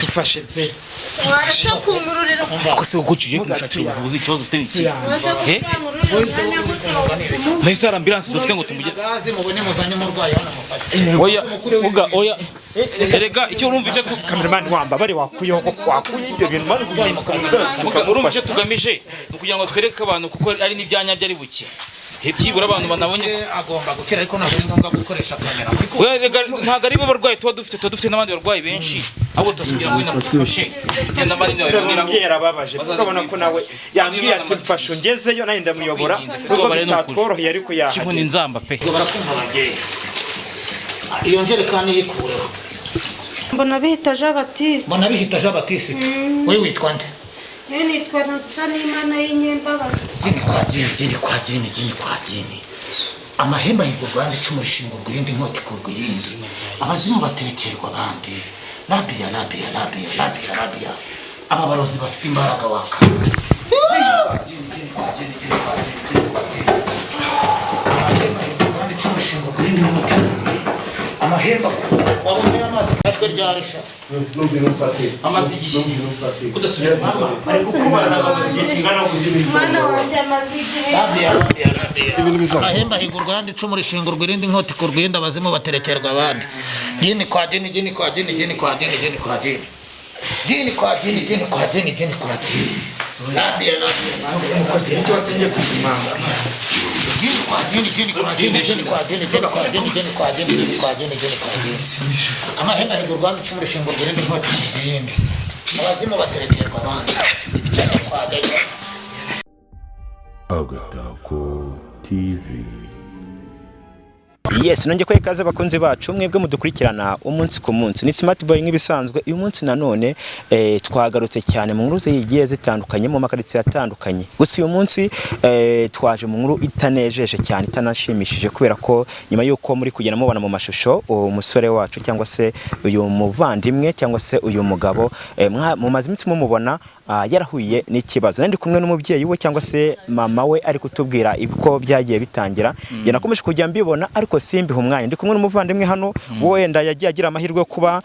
Dufashe pe. Waretse kungururira. Ko se uko ugiye kumushakira ubuvuzi, ikibazo ufite ni iki? Waretse Eh? kungururira umwanya gute? Nahise hari ambulance dufite ngo tumugeze? Gaze mubone muzanye umurwayi hano mufashe. Oya uga, oya, erega icyo urumva icyo tu Cameraman, wamba bari wakuyeho ko wakuye ibyo bintu mani. Muga, urumva icyo tugamije ni ukugira ngo twereke abantu kuko ari n'ibyanya byari buke, byibura abantu banabonye. Agomba gukira, ariko ntabwo ari ngombwa gukoresha kamera. Oya, erega ntabwo ari bo barwayi tuba dufite, tuba dufite n'abandi barwayi benshi, ahubwo tuba ngo wenda mudufashe genda manini babiboneraho. Umubyeyi arababaje kuko Bazaze abona ko kwivuza. nawe yambwiye ati mfashe ungezeyo, nanjye ndamuyobora Turakwinginze, nubwo tubabare n'ukuri. bitatworoheye ariko Kinkoni yahageze. nzamba pe. Ubwo barakumva bagiye. Iyo njerekani yikureho. Mbona bihita Jean Baptiste. Mbona bihita Jean Baptiste. Wowe witwa nde? Yewe nitwa Nziza n'Imana y'inyembabazi. Jini kwa jini, jini kwa jini, jini kwa jini. Amahembe ahigwa urwanda, icumu rishingurwa irindi, inkota ikurwa iyindi, abazimu baterekerwa abandi. Rabiya, rabiya, rabiya, rabiya, rabiya. Aba barozi bafite imbaraga waka. Jini kwa jini, jini kwa jini, jini kwa jini, jini kwa jini. Amahembe ahigwa urwanda, icumu rishingurwa irindi, inkota ikurwa iyindi, amahembe wabonye amazi kajwe ryarisha. Amaze igihe kudasubiza mama. Umwana wanjye amaze igihe. Rabiya, rabiya, rabiya. Amahembe ahigwa urwanda, icumu rishingurwa irindi, inkota ikurwa iyindi, abazimu baterekerwa abandi. Jini kwa jini, jini kwa jini, jini kwa jini, jini kwa jini, jini kwa jini, jini kwa jini, jini kwa jini. Rabiya, rabiya, rabiya. Umukozi icyo watinye kuzimanga. Jini kwa jini, jini kwa jini, jini kwa jini, jini kwa jini, jini kwa jini, jini kwa jini, jini kwa jini. Amahembe ahigwa urwanda, icumu rishingurwa irindi, inkota ikurwa iyindi, abazimu baterekerwa abandi. Jini kwa jini. Agatako TV. Yes, nongeye ko ikaze abakunzi bacu mwebwe mudukurikirana umunsi ku munsi. Ni Smart Boy nk'ibisanzwe. Uyu munsi nanone twagarutse cyane mu nkuru zigiye zitandukanye mu makaritsiye atandukanye. Gusa uyu munsi twaje mu nkuru itanejeje cyane, itanashimishije, kubera ko nyuma y'uko muri kugenda mubona mu mashusho uwo musore wacu cyangwa se uyu muvandimwe cyangwa se uyu mugabo, mumaze iminsi mumubona yarahuye n'ikibazo. Nari ndi kumwe n'umubyeyi we cyangwa se mama we ari kutubwira uko byagiye bitangira. Njye nakomeje kujya mbibona ariko simbiha umwanya. Ndi kumwe n'umuvandimwe hano wenda yagiye agira amahirwe yo kuba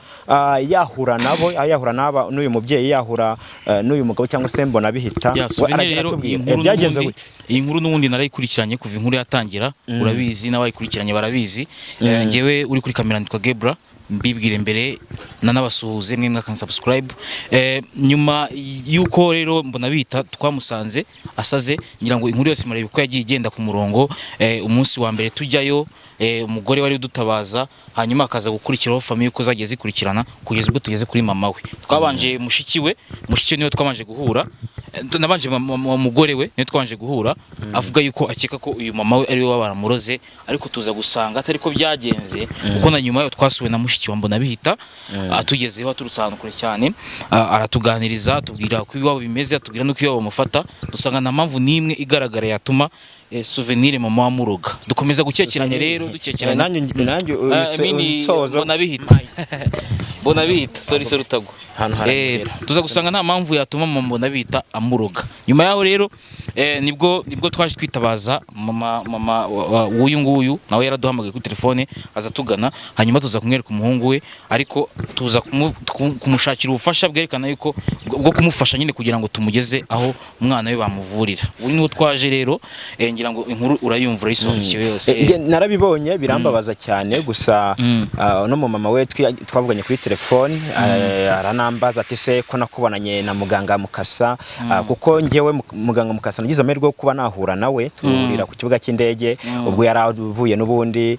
yahura nabo, yahura n'aba n'uyu mubyeyi, yahura n'uyu mugabo cyangwa se mbona bihita. Ya We Souvenir aragira rero iyi atubwira. nkuru Byagenze n'ubundi gute? Iyi nkuru n'ubundi narayikurikiranye kuva inkuru yatangira, urabizi, n'abayikurikiranye barabizi. Njyewe uri kuri kamera nitwa Gebra, mbibwire mbere nanabasuhuze mwe mwaka subscribe. Nyuma yuko rero mbona bita twamusanze asaze, ngira ngo inkuru yose murebe uko yagiye igenda ku murongo. Umunsi wa mbere tujyayo, umugore wari udutabaza, hanyuma akaza gukurikiraho famille uko zagiye zikurikirana kugeza ubwo tugeze kuri mama we. Twabanje mushiki we, mushiki we niwe twabanje guhura. Nabanje mugore we niwe twabanje guhura, avuga yuko akeka ko uyu mama we ari we baramuroze, ariko tuza gusanga atari ko byagenze, kuko na nyuma yaho twasuwe na mushiki wa mbona bihita, atugezeho aturutse ahantu kure cyane, aratuganiriza, atubwira uko iwabo bimeze, atubwira n'uko iwabo bamufata. Dusanga nta mpamvu n'imwe igaragara yatuma Souvenir mama wamuroga. Dukomeza gukekeranya rero, dukekeranya. Nanjye Mini unsoza. Mbona bihita, mbona bihita, sorry sorry, utagwa. Ahantu haranyerera. Tuza gusanga nta mpamvu yatuma mama mbona bita amuroga. Nyuma yaho rero nibwo twaje twitabaza mama w'uyu nguyu, nawe yaraduhamagaye kuri telefone aza tugana, hanyuma tuza kumwereka umuhungu we, ariko tuza kumushakira ubufasha bwerekana yuko bwo kumufasha nyine kugira ngo tumugeze aho umwana we bamuvurira. Ubu niho twaje rero. Ngira ngo inkuru urayumva, urayisobanukiwe yose. Njye narabibonye birambabaza cyane gusa. No mu mama we twavuganye kuri telefone, aranambaza ati se ko nakubonanye na muganga Mukasa, kuko njyewe muganga Mukasa nagize amahirwe yo kuba nahura nawe, tuhurira ku kibuga cy'indege ubwo yari avuye n'ubundi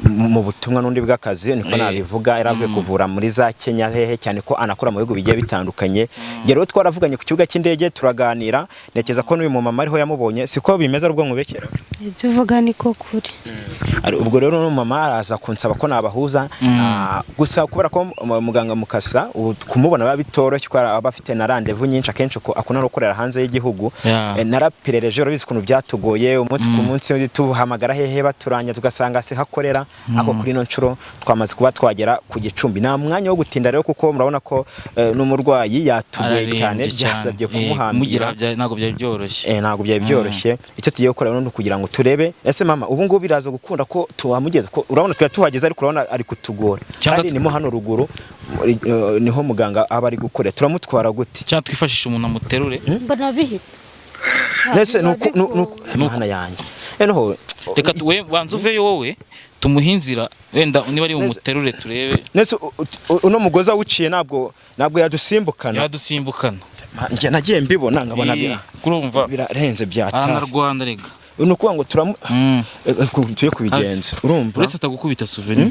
mu butumwa n'undi bw'akazi, niko nabivuga, yari avuye kuvura muri za Kenya hehe, cyane ko anakora mu bihugu bigiye bitandukanye. Njye rero twaravuganye ku kibuga cy'indege turaganira, ntekereza ko n'uyu mumama ariho yamubonye. Siko bimeze ari ubwo nkubekera? Ibyo uvuga niko kuri. Ubwo rero mama araza kunsaba ko nabahuza. Gusa kubera ko muganga Mukasa ubu kumubona biba bitoroshye kuko aba afite na rendez-vous nyinshi, akenshi uko akunda no gukorera hanze y'igihugu. Naraperereje, urabizi ukuntu byatugoye umunsi ku munsi tuhamagara hehe baturanya tugasanga se hakorera, ariko kuri ino nshuro twamaze kuba twagera ku Gicumbi. Nta mwanya wo gutinda rero kuko murabona ko ni umurwayi. n'uburwayi yatugoye Ararembye cyane, byasabye kumugira kumuhambira. Ntabwo byari byoroshye. Ntabwo byari byoroshye. Icyo tugiye gukora rero ni ukugira ngo turebe ese mama ubu ngubu biraza gukunda ko tuhamugeza, ko urabona twari tuhageze ariko urabona ari kutugora. Cyangwa Kandi nimo hano ruguru niho muganga aba ari gukorera, turamutwara gute? Cyangwa twifashisha umuntu amuterure. Mbona bihita. Nese nuko Mana yanjye, noneho Reka we banza uveyo, wowe tumuhe inzira, wenda niba ari bumuterure turebe. Nese uno mugozi awuciye ntabwo yadusimbukana? Yadusimbukana. Njye nagiye mbibona nkabona Kurumva birarenze byatari. Aranarwanda rega. Ni ukuvuga ngo turamu tuye kubigenza, urumva? Uretse atagukubita, Souvenir.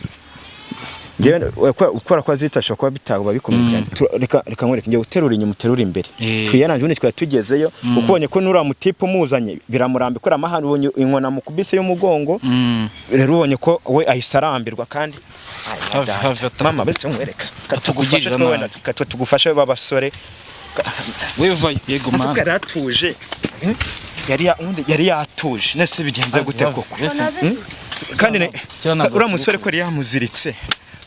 Njyewe ukora ko azita ashobora kuba bitaba bikomeye cyane. Reka nkwereke, njye uterura inyuma, uterura imbere. Twiyaranje, ubundi twari tugezeyo kuko ubonye ko nuriya mutipe umuzanye biramurambika, uriya mahane ubonye inkona mukubise y'umugongo. Rero ubonye ko we ahise arambirwa kandi Ay, Have- data. Have Mama, betse nkwereka. Katugufashe. Atakugirira Twe wenda nabi. tugufashe b'abasore. We vayo, yego. Ese ko Mana. yari atuje? Ubundi yari yatuje, nese bigenze gute koko? Kandi Cyangwa ntabwo uriya musore ko yari yamuziritse,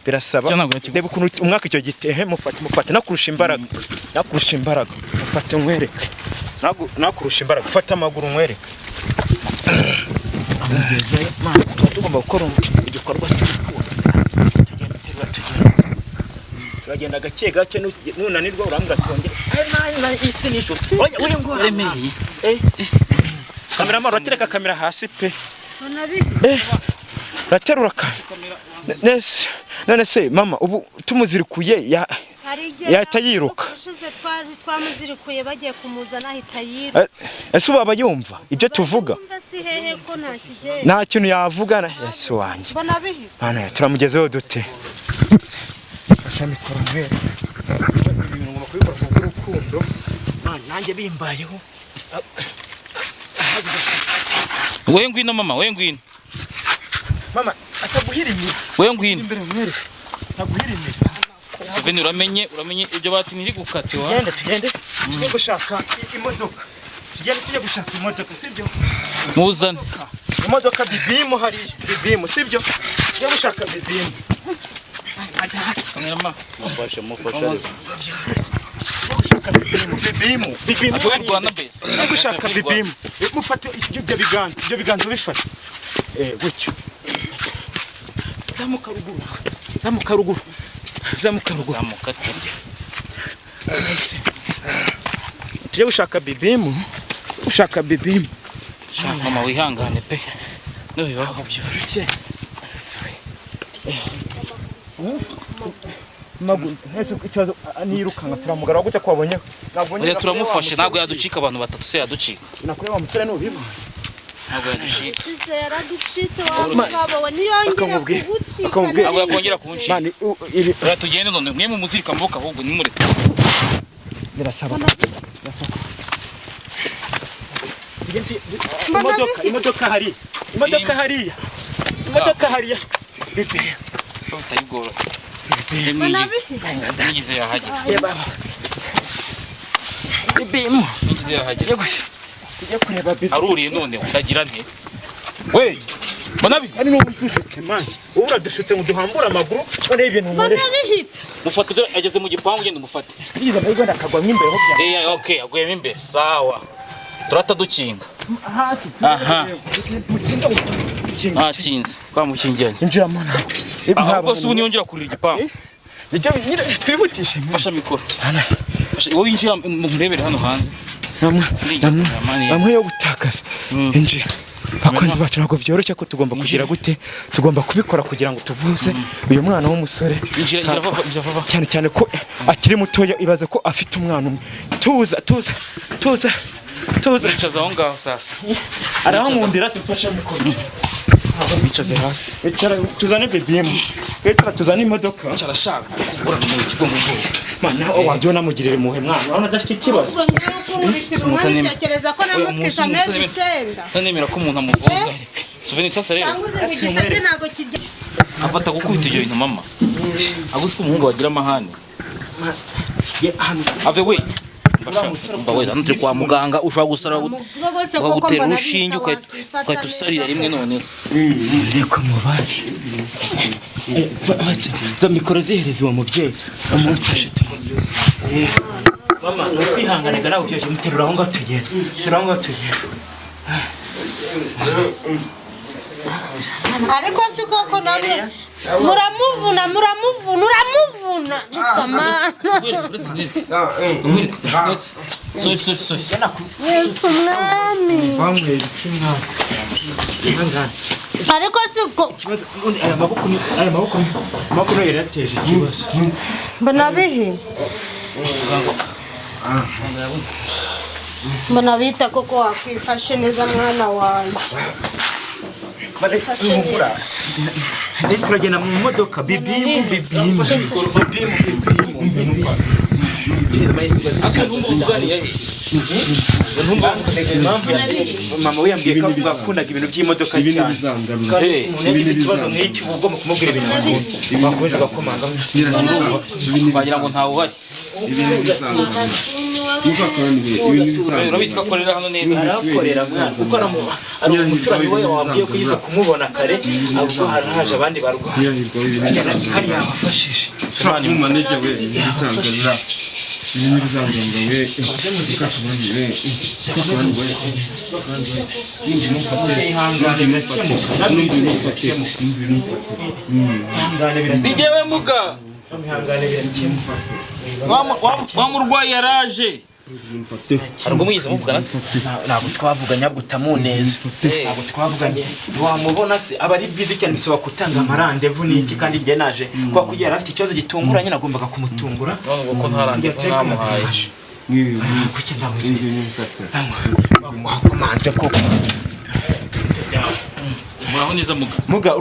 birasaba Cyangwa ntabwo yakigukubita. reba ukuntu umwaka icyo gitehe. Mufate, mufate, nakurusha imbaraga, nakurusha imbaraga. Mufate nkwereke. Nakurusha imbaraga, ufate amaguru nkwereke. Amugezeyo. Mana, tuba tugomba gukora igikorwa cy'urukundo. Tugenda terura, tugenda, turagenda gake gake. Nunanirwa urambwira tongere. Ay, mana, isi n'ijuru. Oya, uri ngora. Uremereye. Kamera, uratereka kamera hasi pe. Mbona bihita. Uraterura kamera. None se mama, ubu tumuzirikuye ya Hari igihe yahita yiruka. Ushize twari twamuzirikuye, bagiye kumuzana ahita yiruka. Ese ubu aba yumva ibyo tuvuga? Yumva si hehe ko nta kigenda. Nta kintu yavuga na Yesu wanjye. Mbona bihita. Mana ya, turamugezeho dute? Fasha mikoro mwere. Ibi bintu ngomba kubikora ku bw'urukundo. Mana, nanjye bimbayeho. We ngwino mama, we ngwino. Mama, ataguhiriye. We ngwino. Imbere mwere, ataguhiriye. Souvenir, uramenye ibyo bati ntiri gukatiwa. Tugende, tugende tujye gushaka imodoka. Tugende tujye gushaka imodoka, sibyo? Muzane. Imodoka bibimu hariya, bibimu, sibyo? Tujye gushaka bibimu. Kamerama. Mufashe, mufashe. Muzane. Bibimu, bibimu, bibimu. Avuye Rwanda mbese. Tujye gushaka bibimu. Mufate ibyo biganza, ibyo biganza bifate gutyo. Zamuka ruguru, zamuka ruguru, zamuka ruguru. Zamuka ati. Nice. Tujye gushaka bibimu, gushaka bibimu. Mama, wihangane pe. No bibaho. Byoroshye. Maguru ntese ikibazo nirukanka turamugara gute ko wabonye nabonye? Oya, turamufashe, ntabwo yaducika. Abantu batatu se yaducika? Nakure wa musore nubibona. Ntabwo yaducika. Ushize yaraducitse wa mugabo we, niyongera Akamubwira- kugucika. akamubwira- Ntabwo yakongera kunshinga. Mani, ibi Oya, tugende none, mwe mumuzirika amaboko ahubwo nimureke. Birasaba imodoka, imodoka hariya, imodoka hariya, imodoka hariya, bibi. Bitari bworohe. Mwigize. Mwigize yahageze. Bibimu. Mwigize yahageze. Tujye kureba bibi. Aruriye none ndagira nte? We! Bonabi! Ari n'ubu dushutse, mani, ubu uradushutse ngo duhambure amaguru, noneho ibintu nkore. Mbona bihita. Mufate dore ageze mu gipangu, ugenda umufate. Yize amahirwe ndakagwamo imbere ho bya Eh, okay, aguyemo imbere. Sawa. Turata dukinga. Hasi. Aha. Mukinga, mukinga. Ntakinze. Twamukingiranye. Injiramo nawe. Ahubwo se ubu niyongera kurira igipangu. Nibyo nyine, twihutishe. Fasha mikoro. Fasha, wowe injira murebere hano hanze. Namwe yo gutakaza. Injira. Bakunzi bacu, ntabwo byoroshye ko tugomba kugira gute, tugomba kubikora kugira ngo tuvuze uyu mwana w'umusore. Injira, injira vuba, injira vuba. Cyane cyane ko akiri mutoya, ibaze ko afite umwana umwe. Tuza, tuza, tuza, tuza. Wicaza aho ngaho sasa. Arahankundira, simfashe mikoro. Wicaze hasi. Icara, tuzane bibimu. Icara, tuzane imodoka. Arashaka kugurana mu kigo mu bwose. Mana, wajya unamugirira impuhwe mwana, urabona adafite ikibazo. Ubwo ngewe kunkubitira umwana, utekereza ko namutwise amezi 9? Ntanemera ko umuntu amuvuza. Souvenir, sasa rero. Cyangwa uzi ngo igiseke ntabwo kijya. Afata gukubita ibyo bintu mama. Aguze ko umuhungu wagira amahane. Ave we. Mba we, hano turi kwa muganga, ushobora gusara Ubwo bwose koko bagutera mbona urushinge bihita, ugahita wabifata ugahita usarira neza. rimwe noneho. Reka mubare. Za mikoro zihereza uwo mubyeyi amumfashe. Mama, ni ukwihangana nawe ugiye muterura aho ngaho tugeze, terura aho ngaho tugeze. Ariko si koko namwe muramuvuna, muramuvuna, uramuvuna mama. Sorry, sorry, sorry. Yesu mwami. Ariko si ko Ikibazo aya maboko ni aya maboko maboko niyo yari yateje ikibazo. Mbona bihe, mbona bita koko. Wakwifashe neza mwana wanjye. Humura, turagenda mu modoka. Bibimu bibimu bibimu bibimu. Asa ntumva uvuganiye he? Impamvu mama we yambwiye ko bakundaga ibintu by'imodoka Ibi ni cyane. bizangarura. Kandi Hey. umuntu yagize ikibazo nk'iki, uba ugomba kumubwira ibintu bakunda, wakomeje ugakomanga. Wagira ngo ntawe uhari. Ibi ni bizangarura. Mukakarani we, ibi ni bizangarura. Urabizi ko akorera hano neza. Arakorera mwana, kuko ari umuturanyi we wambwiye ko yize kumubona kare, ubwo harahaje abandi barwayi. Nyirahirwa we, ibi ni bizangarura. Hari yabafashije. Manager we, ibi ni bizangarura. Ibi ni bizangarura we. Mukakarani we. Mukakarani we. Ihangane, birakemuka. Numva numfate. Ihangane, birakemuka. Ni jyewe muga. Ihangane, birakemuka. Wa murwayi yaraje. Numfate. Hari ubwo mwigeze muvugana se? Ntabwo twavuganye, ahubwo utamuneza. Ntabwo twavuganye, wamubona se? Aba ari busy cyane, bisaba gutanga amarandevu n'iki. Kandi igihe naje kuba kugira yari afite ikibazo gitunguranye, nagombaga kumutungura. None ubwo ko nta Kugira randevu turi kumwe mwamuhaye. adufashe. Mwibi. Kuki ndamuzi? Numfate. Wakomanze koko. Muraho neza muga. Muga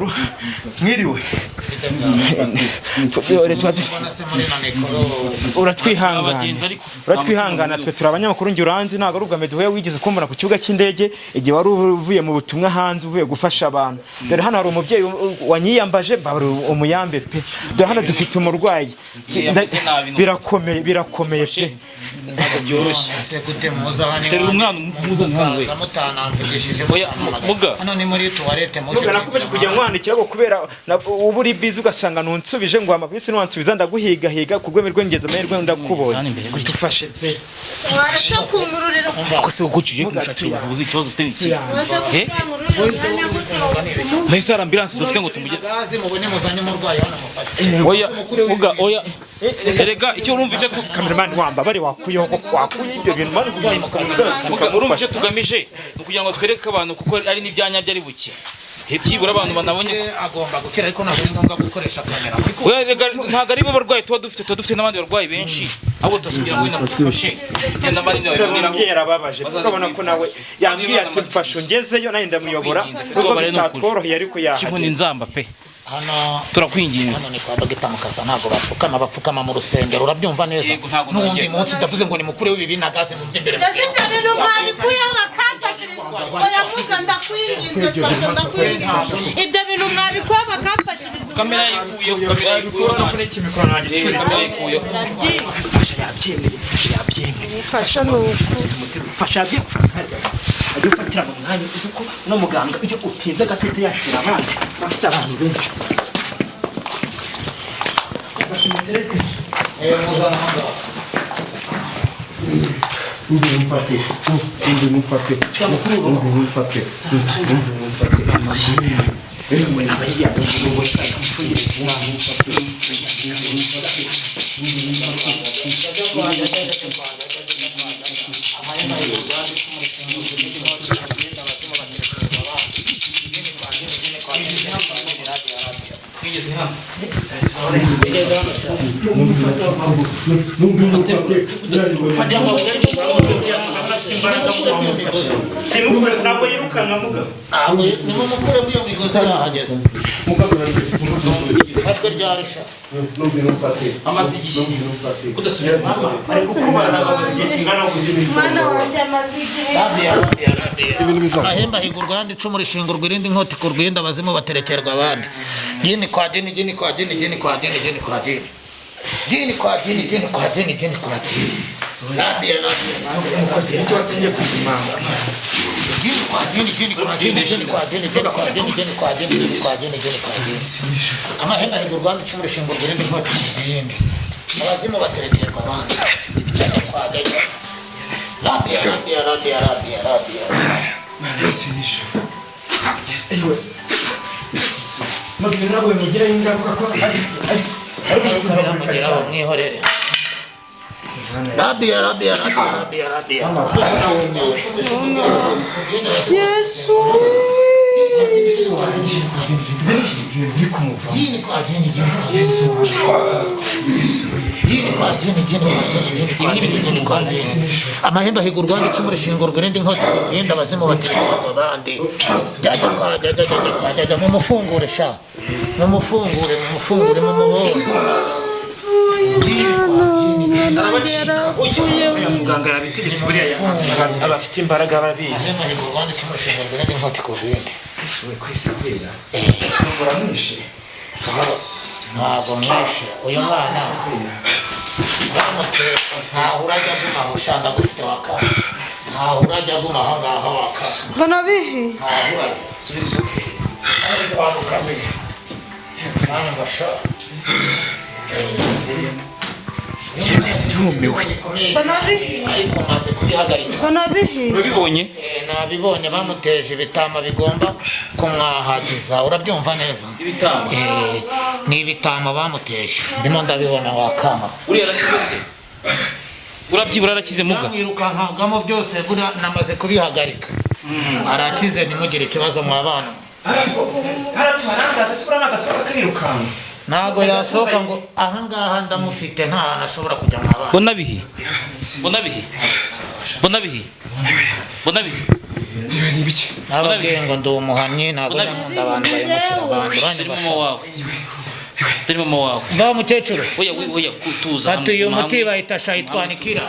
mwiriwe. Mbona se muri na mikoro? Uratwihangana. Abagenzi ariko. Uratwihangana, twe turi abanyamakuru. Njye uranzi, ntabwo ari ubwa mbere duhuye. Wigeze kumbona ku kibuga cy'indege igihe wari uvuye mu butumwa hanze, uvuye gufasha abantu. Dore hano hari umubyeyi wanyiyambaje, mbabara umuyambe pe. Dore hano dufite umurwayi. Yiyambaze nabi no. Birakomeye, birakomeye pe. Ntabwo byoroshye. Ese gute muza hano? Terura umwana umuzane hano we. Mukaza mutanamvugishije, Oya, mutanamagaye. muga. Hano ni muri tuwarete muje. Muga, nakomeje kujya nkwandikira ngo kubera uba uri busy, ugasanga ntunsubije ngo amabisi ntiwansubiza, ndaguhigahiga ku rwego rw'ingezo amahirwe ndakubonye. Zana imbere gutya. Dufashe pe. Waretse kungururira? Ko se uko ugiye kumushakira ubuvuzi, ikibazo ufite ni iki? Waretse Eh? kungururira umwanya gute? Nahise hari ambulance dufite ngo tumugeze. Gaze mubone muzanye umurwayi hano mufashe. Oya muga, oya. Erega icyo urumva icyo tu Cameraman, wamba bari wakuyeho ko wakuye ibyo bintu mani. Muga, urumva icyo tugamije ni ukugira ngo twereke abantu kuko ari n'ibyanya byari buke. Byibura abantu banabonye ko Agomba gukira, ariko ntabwo ari ngombwa gukoresha kamera. Oya, erega ntabwo ari bo barwayi tuba dufite, tuba dufite n'abandi barwayi benshi. Ahubwo tuba ngo wenda mudufashe. Genda manini babiboneraho. Umubyeyi yarababaje. Bazaze Urabona ko nawe yambwiye ati Kwivuza. mfashe ungezeyo, nanjye ndamuyobora. Turakwinginze. Nubwo Tubabare n'ukuri. bitatworoheye ariko Kinkoni yahageze. nzamba pe. Hano Turakwinginze. hano ni kwa Dogita Mukasa, ntabwo bapfukama, bapfukama mu rusengero, urabyumva neza? Yego, ntabwo N'uwundi nongera. munsi ndavuze ngo nimukureho ibi binagaze mu by'imbere. Mbese ibyo bintu mwabikuyeho bakamfashiriza? Oya muga, ndakwinginze, mfasha, ndakwinginze. Ibyo bintu mwabikuyeho bakamfashiriza? Kamera yikuyeho, kamera yikuyeho. Urabona ko n'iki mikoro ntabwo Eh, icuritse. kamera yikuyeho. Mfasha, yabyemeye, yabyemeye. Mfasha ni uku. Mfasha, yabyemeye. Ajya ufatira mu mwanya, uzi ko no muganga iyo utinze agatete yakira abandi afite abantu benshi. Numva numfate. Numva numfate. Numva numfate. Numva numfate. Twigeze hano. Numva numfate. Simukure, ntabwo yirukanka muga. Nimumukuremo iyo migozi yahageze. Mukakarani we. Ifashwe ryarisha. Numva numfate. Amaze igihe. Numva numfate. Kudasubiza mama. Ari kukubaza ngo amaze igihe kingana gute? Mwana wanjye amaze igihe. Rabiya, rabiya, rabiya. Ibintu bizangarura. Amahembe ahigurwa ahandi, icumu rishingurwa irindi, inkota ikurwa iyindi, abazimu baterekerwa abandi. Gini kwa gini, gini kwa gini, gini kwa gini, gini kwa gini. Gini kwa gini, gini kwa gini, gini kwa gini. Rabiya, rabiya, rabiya. Umukozi icyo watangiye kuzimanga. Jini kwa jini, jini kwa jini, jini kwa jini, jini kwa jini, jini kwa jini, jini kwa jini, jini kwa jini. Amahema ahigura urwanda, icumu rishingurwa irindi, inkota iyindi. Abazimu baterekerwa abandi. Jya kwa jya. Rabiya, rabiya, rabiya, rabiya, rabiya. Ewe. Mubwira ntabwo bimugiraho ingaruka ko ari ari gusimbagurika Biramugeraho, cyane. mwihorere. Rabiya, rabiya, rabiya, rabiya, rabiya. Yesu. Biri kumuvamo. Jini kwa jini, jini kwa jini. Jini kwa jini, jini kwa jini, jini kwa jini, jini kwa jini. Amahembe ahiga urwanda, icumu rishingurwa irindi, inkota irindi, abazimu baterekerwa abandi. Jya kwa jya, jya, jya kwa jya, jya. Mumufungure sha, mumufungure, mumufungure, mumubone. Jini kwa jini, jini. Arabacika. Oya, muganga yabitegetse buriya abafite imbaraga barabizi. Amahembe ahiga urwanda, icumu rishingurwa irindi, inkota ikurwa iyindi. We kwese kwera. Uramwishe. Ntabwo mwishe uyu mwana, bamuteye ntaho urajya aguma aho ushaka gufite waka, ntaho urajya aguma aho ngaho waka. Mbona bihi. Ntaho urajya ari kwaguka se mwana ngo sha. Yumiwe. Mbona bihi. Ariko maze kubihagarika. Mbona bihi. Urabibonye? Nabibonye, bamuteje ibitama bigomba kumwahagiza, urabyumva neza? Ibitama? Ni ibitama bamuteje, ndimo ndabibona wakama. Uriya arakize se? Urabyibura arakize muga? Bamwirukankagamo byose buriya namaze kubihagarika, arakize, ntimugire ikibazo mwabana. Haratuharangaza se buriya nagasohoka kirukanka. Ntabwo yasohoka ngo ahangaha ndamufite, nta hantu ashobora kujya mwabana. Bona bihi, bona bihi, bona bihi, bona bihi. Ibi ni ibiki? Nababwiye ngo ndi umuhamyi, ntabwo nkunda abantu bahemukira abantu Dore mama bandi. wawe, dore mama wawe. Ngaho mukecuru. Oya, oya, tuza. Fata uyu hamwe. muti bahita shayitwanikira.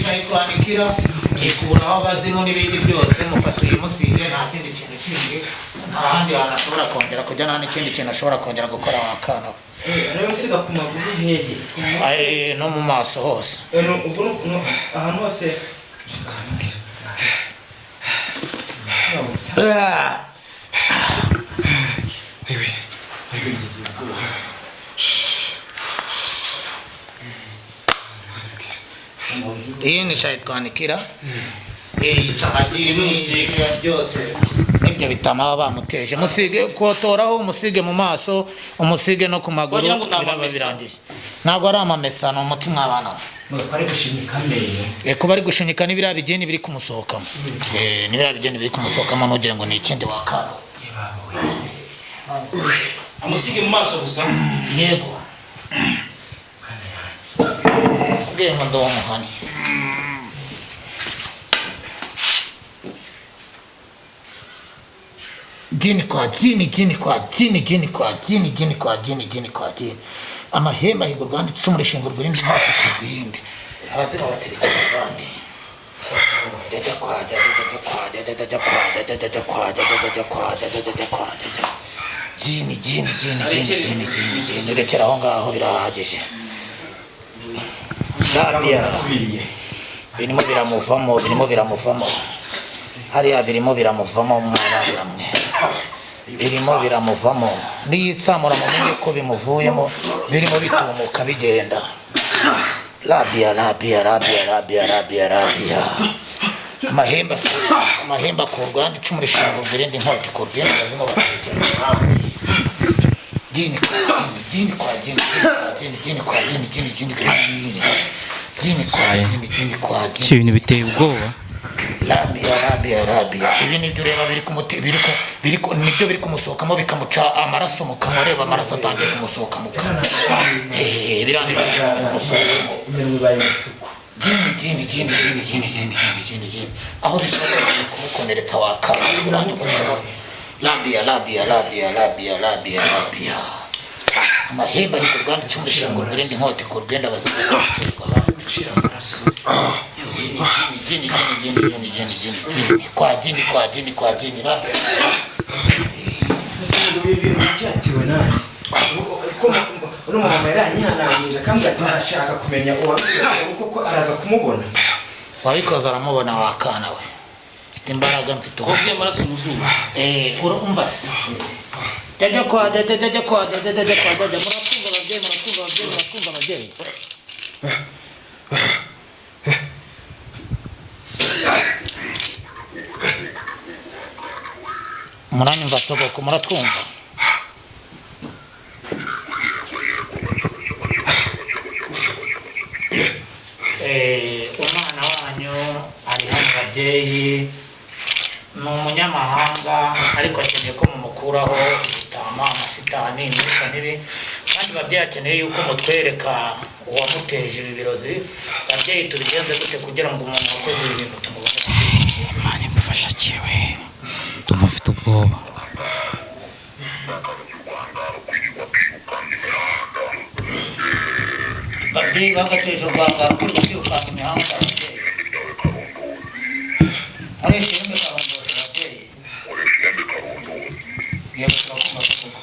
Shayitwanikira ikuraho abazimu n'ibindi byose. Mufata uyu musige, nta kindi kintu kindi, nta handi hantu ashobora kongera kujya, nta n'ikindi kintu ashobora kongera gukora wakana. Arabimusiga ku maguru hehe? No mu maso hose. Ubwo ahantu hose. Iyi ni shayitwanikira yica amagini byose n'ibyo bitama baba bamuteje. Musige kotoraho, umusige mu maso, umusige no ku maguru. Wagira ngo ni Biraba amamesa. birangiye. Ntabwo ari amamesa, ni umuti mwabana. Bari gushinyika amenyo. Kuba ari gushinyika n'ibiriya bigeni biri kumusohokamo. N'ibiriya bigeni biri kumusohokamo, ntugire ngo ni ikindi wakaba. Amusige mu maso gusa? Yego, kubwiye ngo ndi umuhani. Jini kwa jini, jini kwa jini, jini kwa jini, jini kwa jini, jini kwa jini. Amahembe ahiga urwanda, icumu rishingurwa irindi, inkota ikurwa iyindi, abazima baterekera abandi. Jya kwa jya, jya kwa jya, jya kwa jya, jya kwa jya, jya kwa jya, jya kwa jya. Jini, jini, jini, jini, jini, jini, jini. Rekera aho ngaho, birahagije. Rabia. Asubiriye. Birimo biramuvamo, birimo biramuvamo hariya, birimo biramuvamo mwana biramwe, birimo biramuvamo. Niyitsamura mumenye ko bimuvuyemo, birimo bitumuka bigenda. Rabia, rabia, rabia, rabia, rabia, rabia. Amahembe amahembe akurwa andi, icumu rishingurwa irindi, inkota ikurwa iyindi, abazima batekera abandi. Jini kwa jini, jini kwa jini, jini kwa jini, jini, jini kwa jini, jini kwa jini, jini kwa jini. Ibintu biteye ubwoba. Rabia, rabia, rabia. Ibi nibyo ureba biri kumute biri ku biri ku nibyo biri kumusohokamo, bikamuca amaraso mu kanwa. Reba amaraso atangiye kumusohoka mu kanwa. Birangiye kumusohokamo. Iminwa ibaye umutuku. Jini, jini, jini, jini, jini, jini, jini, jini, jini. Aho bisohoka biri kumukomeretsa wakaba, biranyogosha. Rabia, rabia, rabia, rabia, rabia, rabia. Amahembe ahita urwanda, icumu rishingurwa irindi, inkota ikurwa iyindi, abazima Gucira amaraso. Jini, jini, jini, jini, jini, jini, jini, kwa jini, kwa jini, kwa jini, rabia. Ese ngo ibi bintu byatewe nande? Ko Uno mama yaranyihanangirije akambwira ati arashaka kumenya uwabikoze kuko araza kumubona. Wabikoze aramubona wakana we. Mfite imbaraga, mfite Kovuye amaraso mu zuru. Urumva se? Jya kwa jya, jya kwa jya, jya kwa jya. Muratwumva ababyeyi? Muratwumva ababyeyi? Muratwumva ababyeyi? Muranyumva sogoko? Muratwumva? Umwana wanyu ari hano babyeyi, ni umunyamahanga ariko akeneye ko mumukuraho ibitama, amashitani, imyuka mibi. Kandi babyeyi, akeneye yuko mutwereka uwamuteje ibi birozi. Babyeyi, tubigenze gute kugira ngo umuntu wakoze ibi bintu tumubone? Imana imufasha kiwe, ndumva mfite ubwoba. Babyeyi, bagateje u Rwanda rwirirwa kwirukanka imihanda. Babyeyi, nkoresha ihembe karondori. Babyeyi, yego, turakumva tuvuga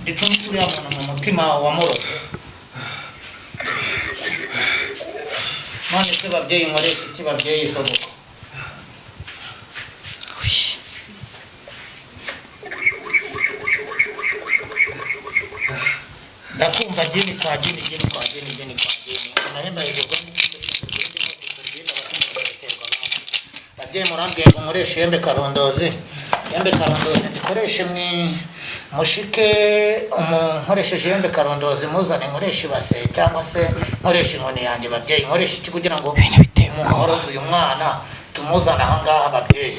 icumi uriya muntu mu mutima wamuroze. None se babyeyi, nkoresha iki babyeyi, sogoko? Ndakumva jini kwa jini, jini kwa jini, jini kwa jini. Amahembe ayigurwa babyeyi, murambwiye ngo nkoreshe ihembe karondozi. Ihembe karondozi ndikoreshe mwi mushike nkoresheje ihembe karondozi muzane, nkoreshe ibase cyangwa se nkoreshe inkoni yanjye? Babyeyi, nkoreshe iki kugira ngo Ibintu biteye ubwoba. umuntu woroze uyu mwana tumuzane aha ngaha babyeyi?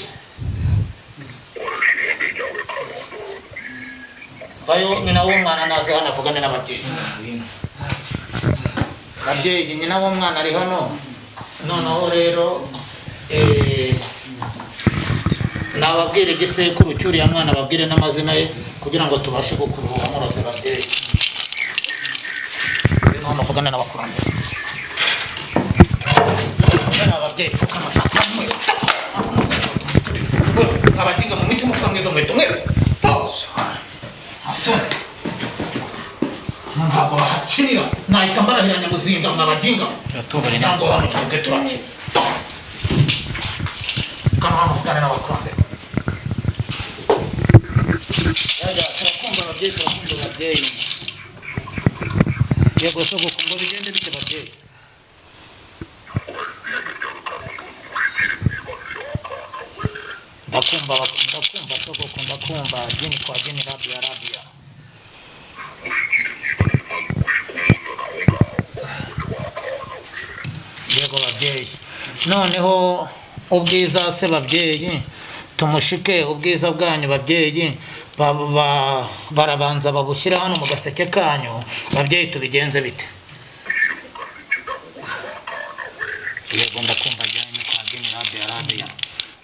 Vayo, nyina w'umwana naze hano avugane n'ababyeyi. Babyeyi, nyina w'umwana ari hano. Noneho rero nababwire igisekuru cy'uriya mwana, ababwire n'amazina ye kugira ngo tubashe gukurura uwamuroze. Babyeyi, ngwino hano uvugane n'abakurambere. Uvugane n'ababyeyi. Pfukama shaka abaginga mu mitima, mukura mwizo nkweto mwese. Asore, ntabwo bahakinira, nahita mbarahira nyamuzinga mwabaginga. Turatubari. Ntabwo hano twebwe turakina. Kano hano uvugane n'abakurambere. Yaja, turakumva ababyeyi, turakumva ababyeyi. Yego sogoko, ngo bigende bite babyeyi? Ndakumva ndakumva sogoko, ndakumva jini kwa jini, rabia rabia. Yego babyeyi, noneho ubwiza se babyeyi, tumushike ubwiza bwanyu babyeyi, barabanza babushyira hano mu gaseke kanyu. Babyeyi, tubigenze bite? Yego, ndakumva jyanye kwa jini, rabia rabia.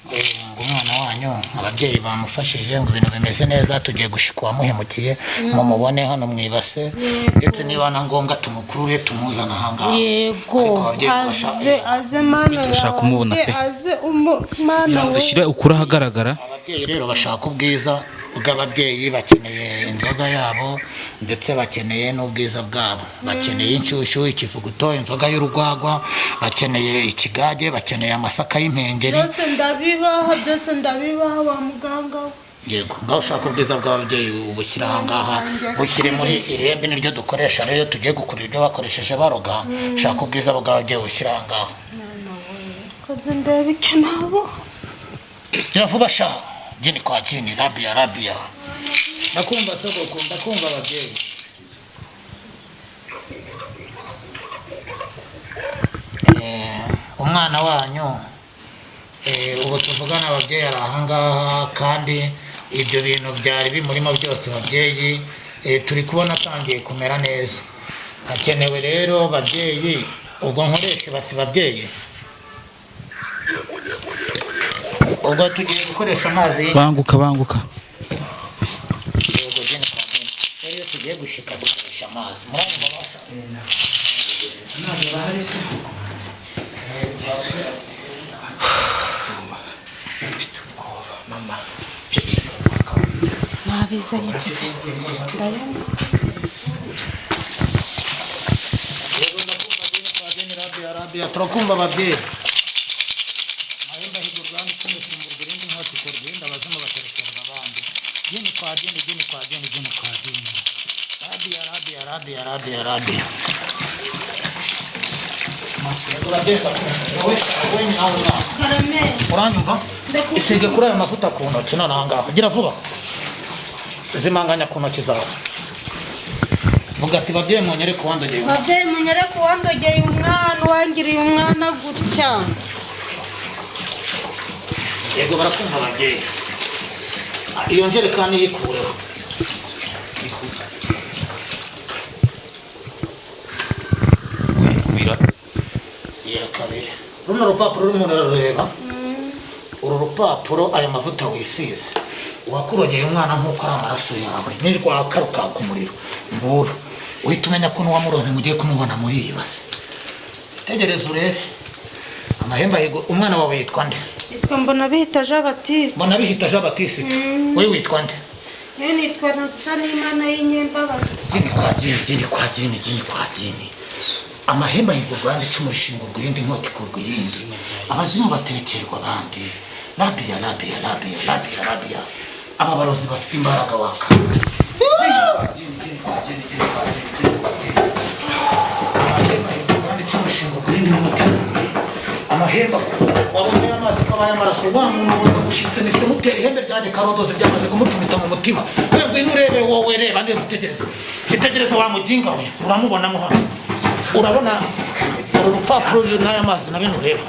Ngo umwana wanyu ababyeyi bamufashije, ngo ibintu bimeze neza, tugiye gushika uwamuhemukiye mumubone hano mu ibase, ndetse niba na ngombwa tumukurure tumuzane ahangaha. Yego. Ariko ababyeyi Aze, aze mana Turashaka kumubona yanjye pe. aze mana Kugira ngo we. dushyire ukuri ahagaragara. Ababyeyi rero bashaka ubwiza bw'ababyeyi, bakeneye inzoga yabo, ndetse bakeneye n'ubwiza bwabo, bakeneye inshyushyu, ikivuguto, inzoga y'urwagwa, bakeneye ikigage, bakeneye amasaka y'impengeri. Byose ndabibaha, byose ndabibaha wa muganga we. Yego, ngaho ushaka ubwiza bw'ababyeyi ubushyira aha ngaha, bushyire muri irembe, niryo dukoresha rero tugiye gukurura ibyo bakoresheje baroga. Shaka ubwiza bw'ababyeyi bushyira aha ngaha. Koze ndebe icyo nabo. Gira vuba sha. Jini kwa jini, rabia rabia. Ndakumva sogoko, ndakumva ababyeyi. Umwana wanyu ubu tuvugana ababyeyi ari ahangaha, kandi ibyo bintu byari bimurimo byose babyeyi, turi kubona atangiye kumera neza. Hakenewe rero babyeyi, ubwo nkoreshe basi babyeyi, ubwo tugiye gukoresha amazi Banguka, banguka. Yego, jeni kwa jeni. Rero iyo tugiye gushika dukoresha amazi, muranyumva basha? Ntabwo bahari se? Mfite ubwoba mama. Nabizanye mfite, ndayanywa. Rabiya, turakumva ababyeyi. Mahembe ahigurwa n'icumu ifungurwa irindi nkota ikorwa irindi abazimu baterekerwa abandi. Gini kwa gini, gini kwa gini, gini kwa gini. Rabiya, rabiya, rabiya, rabiya, rabiya. Uragenda wowe, wowe nawe nawe. Karame. Uranyumva? Ndakumva. Isige kuri ayo mavuta ku ntoki none aha ngaha. Gira vuba. Zimanganya ku ntoki zawe. Vuga ati: "Babyeyi, munyereke uwandogeye umwana." Babyeyi, munyereke uwandogeye umwana, uwangiriye umwana gutya. Yego, barakumva ababyeyi. Iyo njerekani yikureho. Kubira. Iya kabiri. Runo rupapuro urimo urarureba? Uru rupapuro, aya mavuta wisize, uwakurogeye umwana nk'uko ari amaraso yawe, nirwaka rukaka umuriro nguru, uhita umenya ko n'uwamuroze mugiye kumubona muri iyi basi. Tegereza urebe. Amahembe ahigo. Umwana wawe yitwa nde? Yitwa Mbona Bihita Jean Baptiste. Mbona Bihita Jean Baptiste. Wowe witwa nde? Yewe, nitwa Ntuza n'Imana y'Inyembabazi. Gini kwa gini, gini kwa gini, gini kwa gini. Amahembe ahigurwa ayandi icumu rishingurwa irindi inkota ikurwa iyindi abazimu baterekerwa abandi. Rabiya, rabiya, rabiya, rabiya, rabiya. Aba barozi bafite imbaraga waka. Gini kwa gini, gini kwa gini, gini kwa gini, gini kwa gini. Amahembe ahigurwa ayandi icumu rishingurwa irindi inkota ikurwa iyindi. Amahembe wabonye amazi ko abaye amaraso. Wa muntu ubona umushyitsi mise mutera ihembe ryanjye karodozi ryamaze kumucumita mu mutima. We, ngwino urebe wowe, reba neza, itegereze, itegereze wa muginga we. Uramubonamo hano? Urabona uru rupapuro n'aya mazi na bino ureba?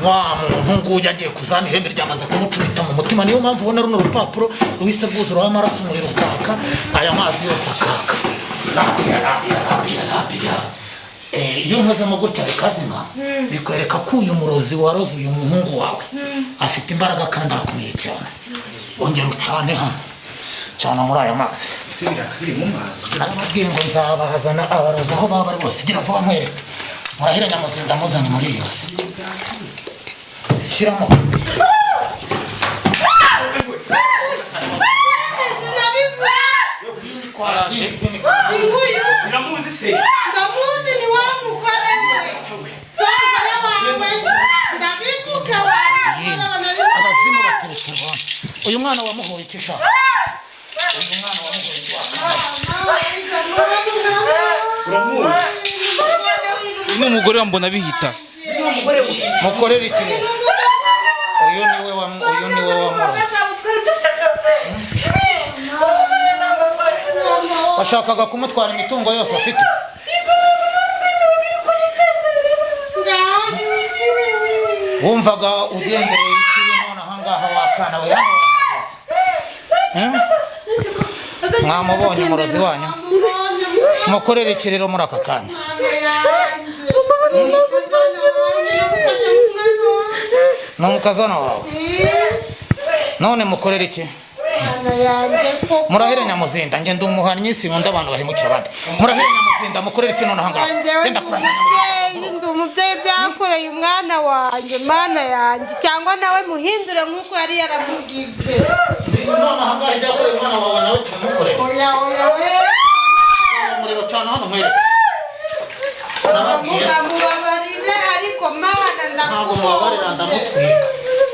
Wa muntu nguyu agiye kuzana ihembe ryamaze kumucumita mu mutima. Niyo mpamvu ubona runo rupapuro ruhise rwuzuraho amaraso, umuriro ukaka, aya mazi yose akaka. Rabiya, rabiya, rabiya, rabiya. Iyo nkozemo gutya bikazima, bikwereka ko uyu murozi waroze uyu muhungu wawe afite imbaraga kandi arakomeye cyane. Ongera ucane hano, cana muri aya mazi. Ese biraka biri mu mazi? Arababwiye ngo nzabazana abarozi aho baba bari bose. Gira vuba nkwereke. Murahira nyamuzinda muzanye muri iyi yose, shyiramo. Sinabivuze. Araje. Nguyu. Uramuzi se? Ndamuzi, ni wa mugore we, si wa mugore wawe. Ndabivuga wa mugore wawe. Abazimu baterekerwa. Uyu mwana wamuhoye icyo ushaka? Uyu mwana wamuhoye icyo? Uramuzi? Uyu ni umugore wa Mbona Bihita. Mukorere iki? Uyu niwe wa, uyu niwe wamuroze. Washakaga kumutwara imitungo yose afite. Wumvaga ugendereye iki none ahangaha wakana we? Hano wahageze. Eh? Mwamubonye umurozi wanyu? Mukorere iki rero muri aka kanya? Ni umukazana wawe? None mukorere iki? Murahire nyamuzinda, nge ndi umuhannyi, sinkunda abantu bahemukira abandi. Murahire nyamuzinda, mukorere iki none ahangaha? Njyewe Genda ndi kurahira. Umubyeyi, ndi umubyeyi. Byankoreye umwana wanjye, mana yanjye, cyangwa nawe muhindure nk'uko yari yaramugize. None ahangaha ibyo yakoreye umwana wawe nawe tumukorere? Oya, oya, we. Umuriro cana hano nkwereke. Nababwiye. Mubabarire, ariko mana Ntabwo mubabarira, ndamutwika.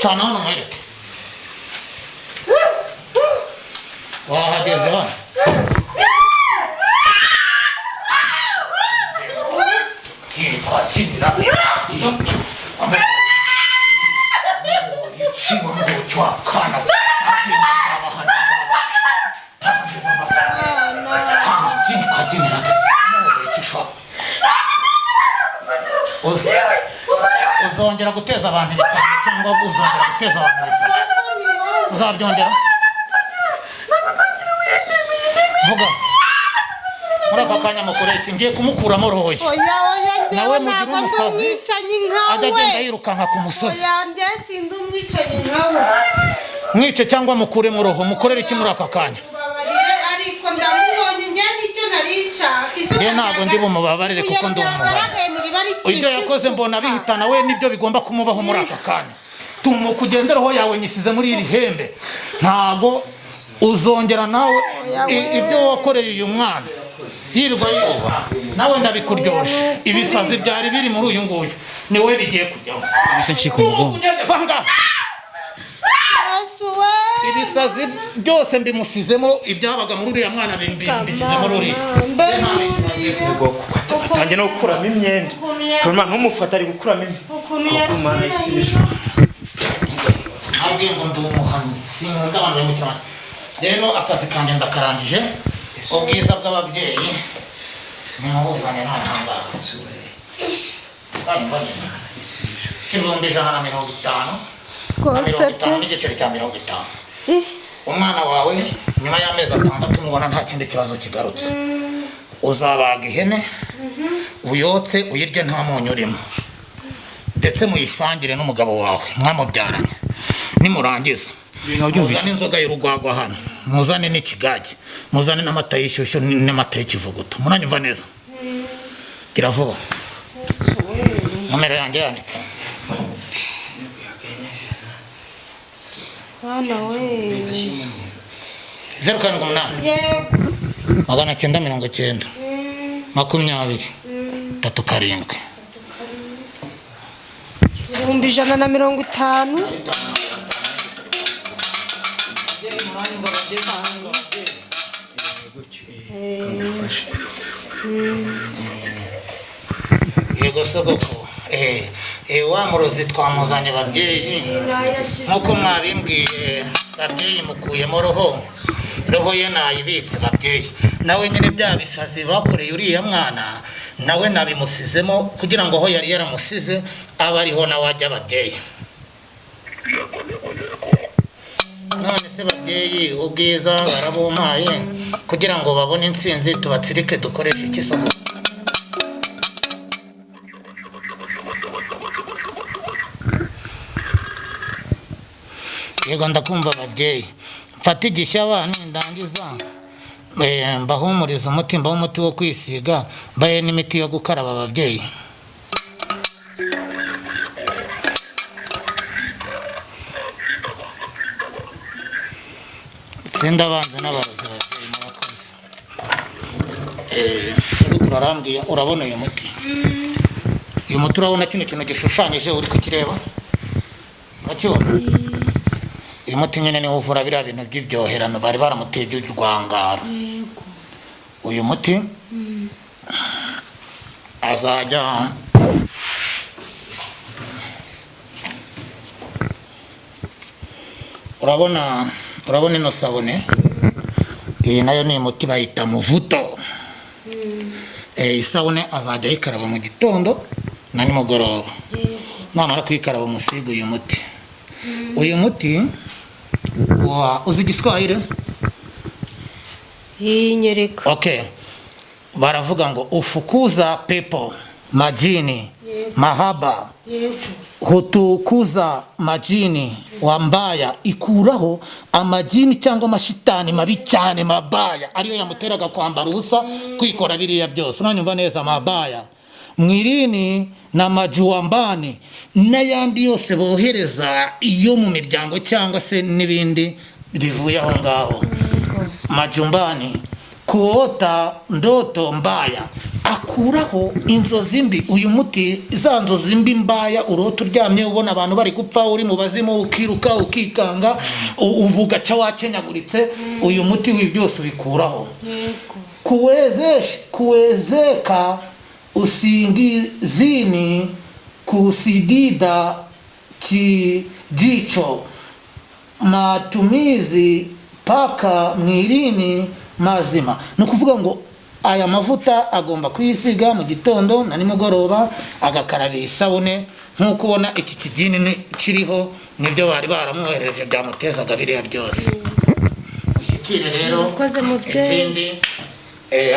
Cana hano nkwereke. Wahageze hano. Kiri kwa kinira. Kiwa mucwa kana. Kini kwa kinira. Muwe. Uzongera guteza abantu ibitaro cyangwa uzongera guteza abantu ibisazi? Uzabyongera? Vuga. Muri aka kanya mukoreye iki? Ngiye kumukuramo roho ye. Oya, oya, Nawe njyewe mugire ntabwo ndi umusazi, umwicanyi ajya nkawe. agenda yirukanka ku musozi. Oya, njye sindi umwicanyi nkawe. Mwice cyangwa mukuremo roho, mukorere iki muri aka kanya? Mubabarire, ariko ndamubonye, njye nicyo nari nshaka. Njye ntabwo ndi bumubabarire kuko ndi umuhari. Ibyo yakoze mbona bihitana we, nibyo bigomba kumubaho muri aka kanya. Tumukugenderaho yawe nyisize muri iri hembe, ntago Uzongera nawe ibyo wakoreye uyu mwana yirirwa yuba, nawe ndabikuryoshe. Ibisazi byari biri muri uyu nguyu ni wowe bigiye kujyamo. Mbese ncika umugongo. Ugende, va ngaha. Yesu we. Ibisazi byose mbimusizemo, ibyabaga muri uriya mwana mbishyize muri uriya. Mbese uriya Atangiye no gukuramo imyenda. Kabimana, ntumufate, ari gukuramo imyenda. ukuntu yari Mana y'isi n'ijuru. Nabwiye ngo ndi umuhamyi, sinkunda abantu bari mu cyaro. Rero akazi kanjye ndakarangije. Ubwiza bw'ababyeyi nimubuzane none ahangaha. Uranyumva neza? 150,000 na rwose mirongo pe. itanu n'igiceri cya 50. Ih, Umwana wawe nyuma y'amezi 6 mubona nta kindi kibazo kigarutse, uzabaga ihene uyotse, uyirye nta munyu urimo, ndetse muyisangire n'umugabo wawe mwamubyaranye. Nimurangiza Ibintu wabyumvise? muzane inzoga y'urugwagwa hano, muzane n'ikigage, muzane n'amata y'ishyushyu n'amata y'ikivuguto. Muranyumva neza? Gira vuba, nomero yanjye yandike. Mwana we. 078 Yego. 990 20 37. 150,000. Yego sogoko, wa murozi twamuzanye babyeyi, nk'uko mwabimbwiye babyeyi. Mukuyemo roho, roho ye nayibitse babyeyi. Nawe nyine bya bisazi bakoreye uriya mwana nawe nabimusizemo, kugira ngo aho yari yaramusize abe ariho nawe ajya ababyeyi. None se babyeyi, ubwiza barabumpaye, kugira ngo babone intsinzi tubatsirike dukoreshe iki soko? Yego, ndakumva ababyeyi. Mfate igishyaba nindangiza mbahumurize umuti, mbahe umuti wo kwisiga, mbahe n'imiti yo gukaraba ababyeyi. Tsinda abanzi n'abarozi babyeyi, murakoze. Sogokuru arambwiye, urabona uyu muti? Uyu muti, urabona kino kintu gishushanyije uri kukireba? Urakibona? Uyu muti nyine niwo uvura biriya bintu by'ibyoherano bari baramuteye by'urwangaro. Uyu muti azajya urabona ino sabune, iyi nayo ni umuti bayita muvuto. Isabune azajya ayikaraba mu gitondo na nimugoroba. Namara kuyikaraba umusiga uyu muti. Uyu muti wa uzi Igiswahili? Iyi nyereka. Okay, baravuga ngo ufukuza pepo majini mahaba, hutukuza majini wa mbaya, ikuraho amajini cyangwa amashitani mabi cyane mabaya ariyo yamuteraga kwambara ubusa, kwikora biriya byose. Uranyumva neza? Mabaya mwirini na majuwambani n'ayandi yose bohereza iyo mu miryango cyangwa se n'ibindi bivuye aho ngaho majumbani, kuota ndoto mbaya, akuraho inzozi mbi. Uyu muti, za nzozi mbi mbaya urota uryamye ubona abantu bari gupfa, uri mu bazimu, ukiruka ukikanga, ubu ugaca wakenyaguritse, uyu muti w'ibi byose ubikuraho. Kuwezeka usingizini, kusidida kijicho, matumizi paka mwirini mazima. Ni ukuvuga ngo aya mavuta agomba kuyisiga mu gitondo na nimugoroba, agakaraba isabune. Nk'uko ubona iki kigini kiriho, nibyo bari baramwoherereje byamutezaga biriya byose. Ushyikire rero. Murakoze, mubyeyi. Ikindi,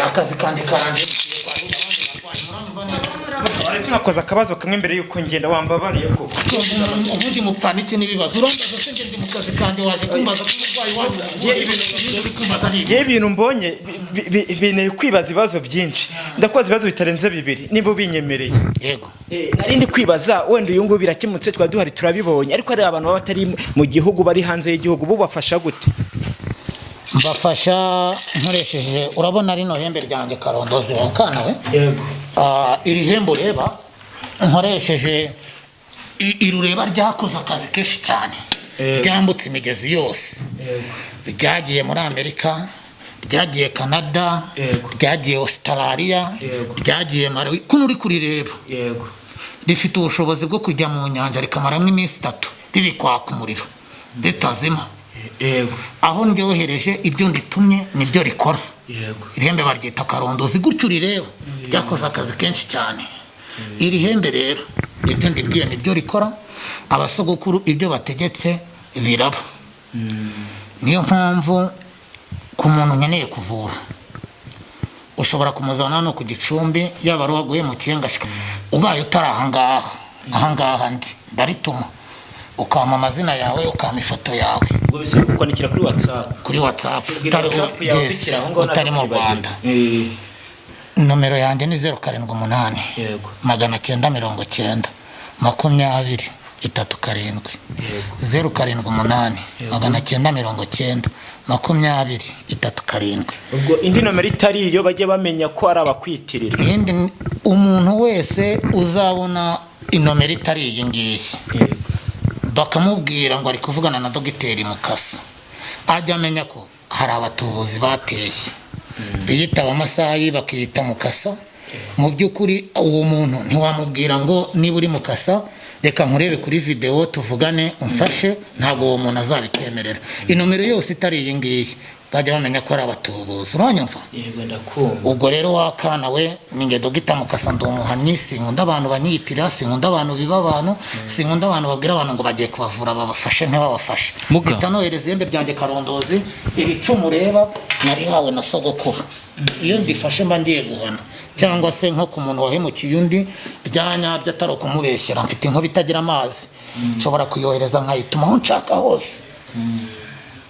akazi kanjye karangiye, ngiye kwakira abandi barwayi. Muranyumva neza? Uretse nkakoza akabazo kamwe mbere y'uko ngenda, wambabariye koko? Ubundi mupfana iki n'ibibazo? Urambaza se? Njye ndi mu kazi kanjye, waje kumbaza ko umurwayi waje uri kumbaza ni Ngewe ibintu mbonye binteye kwibaza ibibazo byinshi. Ndakubaza ibibazo bitarenze bibiri niba ubinyemereye. Yego. Nari ndi kwibaza, wenda uyu nguyu birakemutse, twari duhari turabibonye, ariko hari abantu baba batari mu gihugu, bari hanze y'igihugu, bubafasha gute? Mbafasha nkoresheje, urabona rino hembe ryanjye, karondozi wa kana we. Yego. Ah, iri hembe ureba nkoresheje, iri ureba ryakoze akazi kenshi cyane. Yego. Ryambutse imigezi yose. Ryagiye muri Amerika, ryagiye Canada, Yego. ryagiye Australia, Yego. ryagiye Malawi. Kuno uri kurireba, Yego. rifite ubushobozi bwo kujya mu nyanja rikamaramo iminsi 3 riri kwaka umuriro ritazima. Yego. Aho ndyohereje, ibyo nditumye nibyo rikora. Yego. Ihembe baryita karondozi. Gutyo urireba, ryakoze akazi kenshi cyane. Iri hembe rero, ibyo ndibwiye nibyo rikora. Abasogokuru ibyo bategetse biraba. Niyo mpamvu ku muntu nkeneye kuvura, ushobora kumuzana hano ku Gicumbi, yaba ari uwaguhemukiye ngashika, ubaye utari ahangaha, ahangaha ndi ndarituma, ukampa amazina yawe, ukampa ifoto yawe. Ubwo bisaba kukwandikira kuri WhatsApp? Kuri WhatsApp. Ubwira WhatsApp yawe. Yes, ukikira aho ngaho. Utari mu ntabwo Rwanda. Nomero yanjye ni 078 990 20 37. 078 990 20 37. Ubwo indi nomero itari iyo, bajye bamenya ko ari abakwitirira. Iyindi umuntu wese uzabona inomero itari iyi ngiyi, bakamubwira ngo ari kuvugana na Dogiteri Mukasa, ajya amenya ko hari abatubuzi bateye, biyitaba amasaha, bakiyita Mukasa. Mu by'ukuri uwo muntu ntiwamubwira ngo niba uri Mukasa, reka nkurebe kuri videwo tuvugane umfashe. Ntabwo uwo muntu azabikwemerera. Inomero yose itari iyi ngiyi, bajya bamenya ko ari abatubuzi. Uranyumva? Yego, ndakumva. Ubwo rero wakana we, ni nge Dogita Mukasa, ndi umuhamyi. Sinkunda abantu banyiyitirira, sinkunda abantu biba abantu, sinkunda abantu babwira abantu ngo bagiye kubavura, babafashe ntibabafashe. Muga. Mpita nohereza ihembe ryanjye karondozi. Iri cumu ureba narihawe na sogokuru. Iyo ndifashe mba ngiye guhana, cyangwa se nko ku muntu wahemukiye undi bya nyabyo, atari ukumubeshyera. Mfite inkuba itagira amazi, nshobora kuyohereza nkayituma aho nshaka hose,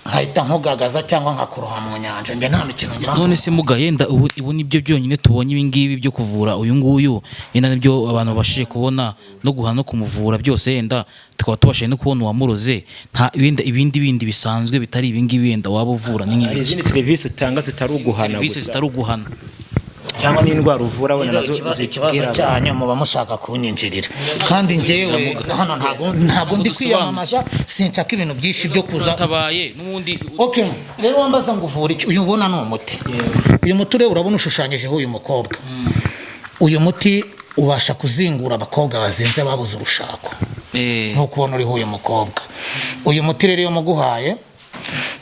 nkahita nkugagaza cyangwa nkakuroha mu nyanja. Njye nta mikino ngira. None se muga, yenda ubu nibyo byonyine tubonye, ibi ngibi byo kuvura uyu nguyu, yenda nibyo abantu babashije kubona, no guhana no kumuvura byose, yenda tukaba tubashije no kubona uwamuroze. Nta ibindi bisanzwe bitari ibi ngibi yenda waba uvura ni Hari nk'ibiki? izindi serivisi utanga zitari uguhana Serivisi gusa? zitari uguhana. Cyangwa n'indwara uvura wenda nazo Ikibazo zibwira abantu. cyanyu, muba mushaka kunyinjirira, kandi njyewe hano ntabwo ndi kwiyamamaza, sinshaka ibintu byinshi byo kuza. Uratabaye n'ubundi. Okay, rero wambaza ngo uvura iki? Uyu ubona ni umuti. Uyu muti rero urabona ushushanyijeho uyu mukobwa. Uyu muti ubasha kuzingura abakobwa bazinze, babuze urushako, nk'uko ubona uriho uyu mukobwa. Uyu muti rero iyo muguhaye,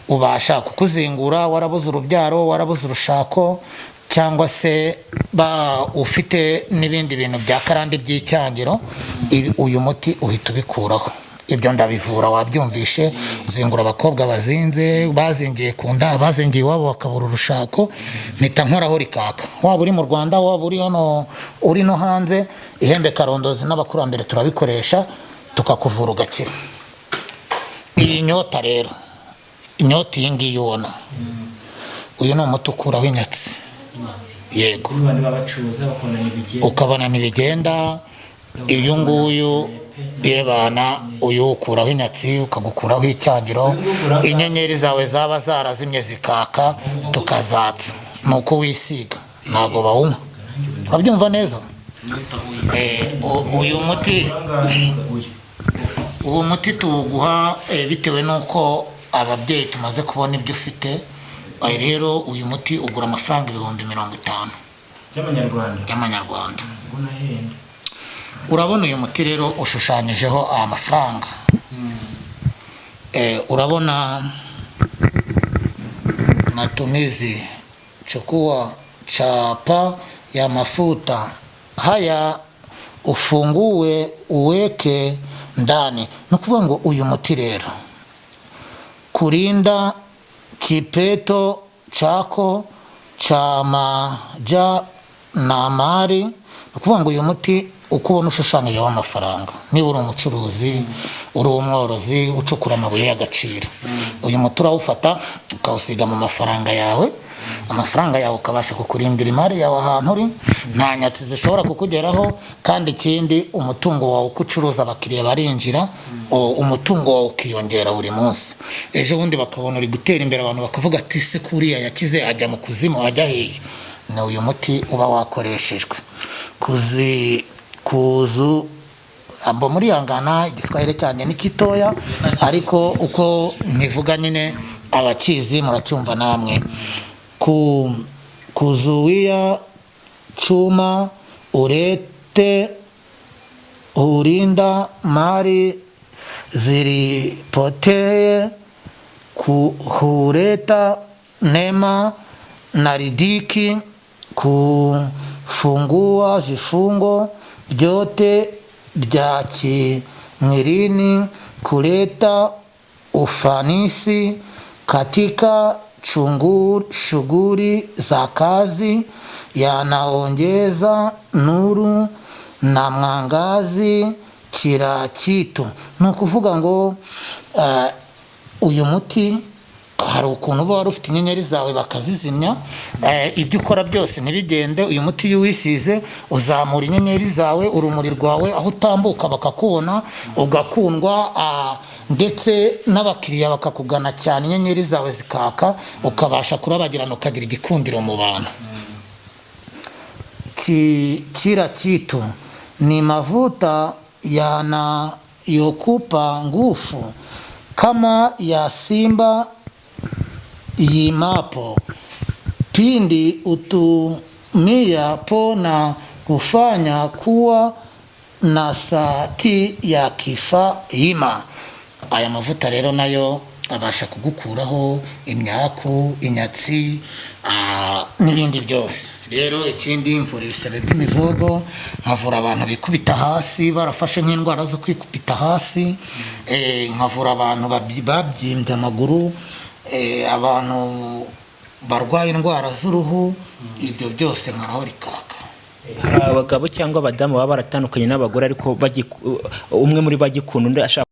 ubasha kukuzingura warabuze urubyaro, warabuze urushako, cyangwa se ba ufite n'ibindi bintu bya karande by'icyangiro. Uyu muti uhita ubikuraho. Ibyo ndabivura, wabyumvishe. Zingura abakobwa bazinze, bazingiye ku nda, bazingiye iwabo bakabura urushako, mpita nkoraho rikaka. Waba uri mu Rwanda, waba uri hano, uri no hanze, ihembe karondozi n'abakurambere turabikoresha, tukakuvura ugakira. Iyi nyota rero, inyota iyi ngiyi ubona, uyu ni umuti ukuraho inyatsi. Yego. Abantu babacuruza bakabona ntibigenda. Ukabona ntibigenda. Uyu nguyu yebana, uyu ukuraho inyatsi, ukagukuraho icyangiro. Inyenyeri zawe zaba zarazimye zikaka, tukazatsa. Ni uko wisiga, ntabwo bawunywa. Urabyumva neza? Uyu muti, uwo muti tuwuguha bitewe n'uko ababyeyi tumaze kubona ibyo ufite. Rero uyu muti ugura amafaranga 50,000 by'amanyarwanda. By'amanyarwanda. Ubwo nahenda. Urabona uyu muti rero ushushanyijeho aya mafaranga. Urabona matumizi, chukua chapa ya mafuta haya, ufungue uweke ndani. Ni ukuvuga ngo uyu muti rero kurinda kipeto chako cha maja na mari. Ni ukuvuga ngo uyu muti uko ubona ushushanyijeho amafaranga, niba uri umucuruzi, uri umworozi ucukura amabuye y'agaciro, uyu muti urawufata ukawusiga mu mafaranga yawe, amafaranga yawe ukabasha kukurindira imari yawe ahantu uri. Nta nyatsi zishobora kukugeraho. Kandi ikindi, umutungo wawe uko ucuruza abakiriya barinjira, umutungo wawe ukiyongera buri munsi. Ejo bundi bakabona uri gutera imbere, abantu bakavuga ati: "Se kuriya yakize ajya mu kuzimu, ajya hehe?" Ni uyu muti uba wakoreshejwe kuzi kuzu abo muri yangana. Igiswahili cyanjye ni gitoya, ariko uko nkivuga nyine abakizi muracyumva namwe. Ku kuzuia chuma urete hurinda mali zilipotee, huleta neema na ridiki, kufungua vifungo vyote vya kimwilini, kuleta ufanisi katika shughuli za kazi, yanaongeza nuru na mwangazi kila kitu. Ni ukuvuga ngo uyu muti hari ukuntu uba wari ufite inyenyeri zawe bakazizimya, ibyo ukora byose ntibigende. Uyu muti iyo uwisize uzamura inyenyeri zawe, urumuri rwawe, aho utambuka bakakubona, ugakundwa, ndetse n'abakiriya bakakugana cyane, inyenyeri zawe zikaka, ukabasha kurabagirana, ukagira igikundiro mu bantu. Kila kitu ni mafuta yanayokupa nguvu kama ya simba yimapo pindi utumia po na kufanya kuwa na sati ya kifaima. Aya mavuta rero nayo abasha kugukuraho imyaku, inyatsi, n'ibindi byose. Rero ikindi, mvura ibisebe by'imivugo, nkavura abantu bikubita hasi barafashe nk'indwara zo kwikubita hasi, nkavura abantu babyimbye amaguru, abantu barwaye indwara z'uruhu, ibyo byose nkaraho rikaka. Hari abagabo cyangwa abadamu baba baratandukanye n'abagore, ariko umwe muri bo agikunda undi ashaka.